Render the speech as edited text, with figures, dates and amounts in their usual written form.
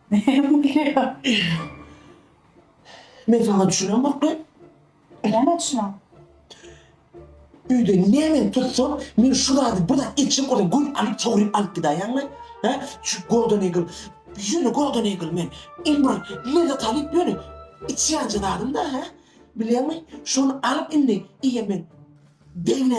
Näme bolýar? Men saňa düşünemokly. Näme düşüneň? Öýde näme tutsam, men şu zady bir zat etjek bolsam, göni alyp sogrup alyp gidäýýäňmi? Hä? Şu Golden Eagle. Ýöne Golden Eagle men iň bir lezzet alyp ýöne içýänje zadym-da, hä? Bilýäňmi? Şony alyp indi iýen men. Degme.